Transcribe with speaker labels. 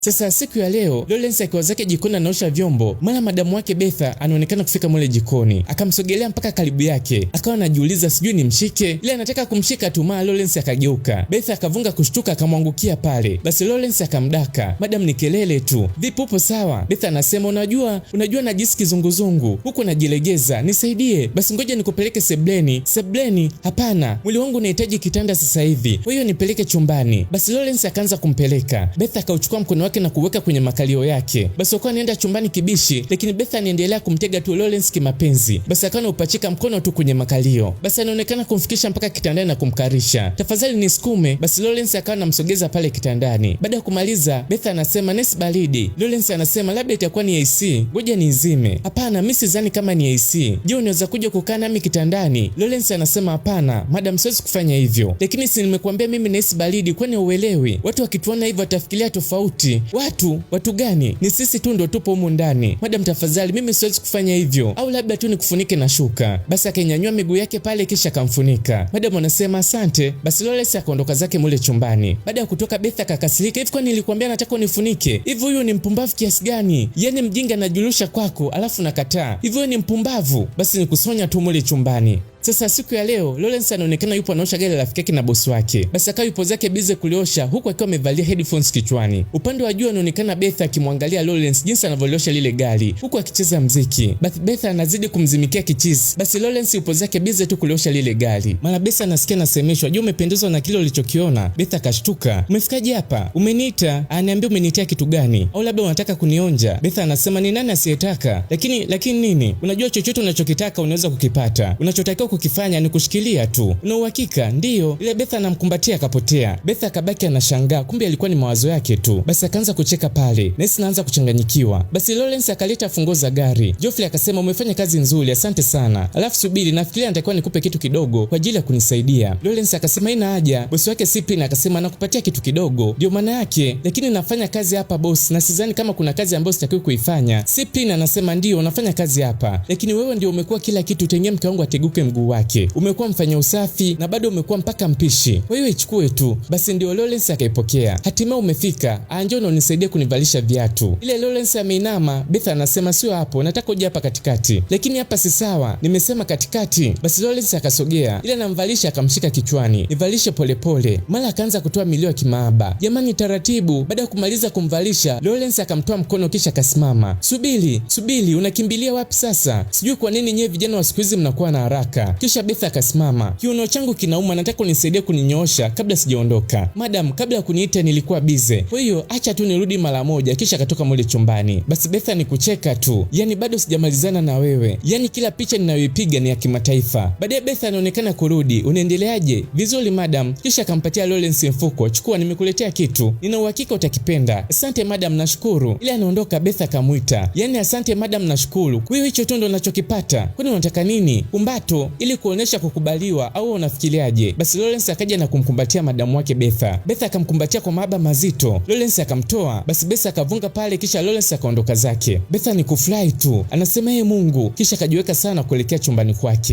Speaker 1: Sasa siku ya leo Lawrence akiwa zake jikoni anaosha vyombo, mara madamu wake Betha anaonekana kufika mule jikoni, akamsogelea mpaka karibu yake, akawa anajiuliza sijui nimshike, ile anataka kumshika tu, mara Lawrence akageuka. Betha akavunga kushtuka, akamwangukia pale. Basi Lawrence akamdaka, madam ni kelele tu, vipi upo sawa? Betha anasema unajua najisi kizunguzungu huku najilegeza, nisaidie. Basi ngoja nikupeleke sebleni. Sebleni? Hapana, mwili wangu unahitaji kitanda sasa hivi, kwa hiyo nipeleke chumbani. Basi Lawrence akaanza kumpeleka. Betha akauchukua mkono wake na kuweka kwenye makalio yake. Basi wakawa anaenda chumbani kibishi, lakini Betha anaendelea kumtega tu Lawrence kimapenzi. Basi akawa anaupachika mkono tu kwenye makalio. Basi anaonekana kumfikisha mpaka kitandani na kumkarisha, tafadhali nisukume. Basi Lawrence akawa anamsogeza pale kitandani. Baada ya kumaliza, Betha anasema nesi baridi. Lawrence anasema labda itakuwa ni AC, ngoja niizime. Hapana, mimi sidhani kama ni AC. Je, unaweza kuja kukaa nami kitandani? Lawrence anasema hapana, madam, siwezi kufanya hivyo. Lakini si nimekuambia mimi nahisi baridi, kwani uelewi? Watu wakituona hivyo watafikiria tofauti. Watu gani? Ni sisi tu ndo tupo humu ndani. Madam, tafadhali, mimi siwezi kufanya hivyo, au labda tu nikufunike na shuka. Basi akainyanyua miguu yake pale kisha akamfunika. Madam anasema asante. Basi Lawrence akaondoka zake mule chumbani. Baada ya kutoka, Beth akakasirika, hivi kwani nilikwambia nataka unifunike? Hivi huyu ni mpumbavu kiasi gani? Yaani mjinga anajulusha kwako alafu nakataa. Hivi huyu ni mpumbavu? Basi nikusonya tu mule chumbani. Sasa siku ya leo Lawrence anaonekana yupo anaosha gari la rafiki yake na bosi wake. Basi akawa yupo zake bize kuliosha huku akiwa amevalia headphones kichwani. Upande wa juu anaonekana Beth akimwangalia Lawrence jinsi anavyoliosha lile gari huku akicheza mziki. Basi Beth anazidi kumzimikia kichizi. Basi Lawrence yupo zake bize tu kuliosha lile gari. Mara Beth anasikia anasemeshwa, "Je, umependezwa na kile ulichokiona?" Beth akashtuka. "Umefikaje hapa? Umeniita?" Aniambia umeniitia kitu gani? Au labda unataka kunionja? Beth anasema ni nani asiyetaka? Lakini nini? Unajua chochote unachokitaka unaweza kukipata. Unachotakiwa kukifanya ni kushikilia tu. Una uhakika? Ndiyo. Ile Betha anamkumbatia akapotea. Betha akabaki anashangaa, kumbe alikuwa ni mawazo yake tu. Basi akaanza kucheka pale. Nesi naanza kuchanganyikiwa. Basi Lawrence akaleta funguo za gari. Geoffrey akasema umefanya kazi nzuri, asante sana. Alafu subiri, nafikiria nitakuwa nikupe kitu kidogo kwa ajili ya kunisaidia. Lawrence akasema haina haja. Bosi wake Cyprian akasema nakupatia kitu kidogo, ndio maana yake, lakini nafanya kazi hapa boss, na sidhani kama kuna kazi ambayo sitakiwi kuifanya. Cyprian anasema ndio unafanya kazi hapa, lakini wewe ndio umekuwa kila kitu, tengia mke wangu ateguke mguu wake. Umekuwa mfanya usafi na bado umekuwa mpaka mpishi, kwa hiyo ichukue tu. Basi ndio Lawrence akaipokea. Hatimaye umefika, njoo na unisaidie kunivalisha viatu. Ile Lawrence ameinama, Beth anasema sio hapo, nataka uje hapa katikati. Lakini hapa si sawa, nimesema katikati. Basi Lawrence akasogea, ile anamvalisha akamshika kichwani, nivalishe polepole. Mara akaanza kutoa milio ya kimaaba, jamani, taratibu. Baada ya kumaliza kumvalisha, Lawrence akamtoa mkono kisha akasimama. Subiri, subiri, unakimbilia wapi sasa? Sijui kwa nini nyewe vijana wa siku hizi mnakuwa na haraka. Kisha Beth akasimama, kiuno changu kinauma, nataka unisaidie kuninyoosha kabla sijaondoka. Madam, kabla ya kuniita nilikuwa bize, kwa hiyo acha tu nirudi mara moja. Kisha akatoka mule chumbani. Basi Betha ni kucheka tu, yani bado sijamalizana na wewe, yani kila picha ninayoipiga ni ya kimataifa. Baadaye Betha anaonekana kurudi, unaendeleaje? Vizuri madam. Kisha akampatia Lawrence mfuko, chukua, nimekuletea kitu, nina uhakika utakipenda. Asante madam, nashukuru. Ile anaondoka, Betha akamwita, yani asante madam, nashukuru. Kwa hiyo hicho tu ndo unachokipata? Kwani unataka nini? Kumbato ili kuonesha kukubaliwa au unafikiriaje? Basi Lawrence akaja na kumkumbatia madamu wake Betha. Betha akamkumbatia kwa mahaba mazito. Lawrence akamtoa. Basi Betha akavunga pale, kisha Lawrence akaondoka zake. Betha ni kufurahi tu, anasema yeye Mungu, kisha akajiweka sana kuelekea chumbani kwake.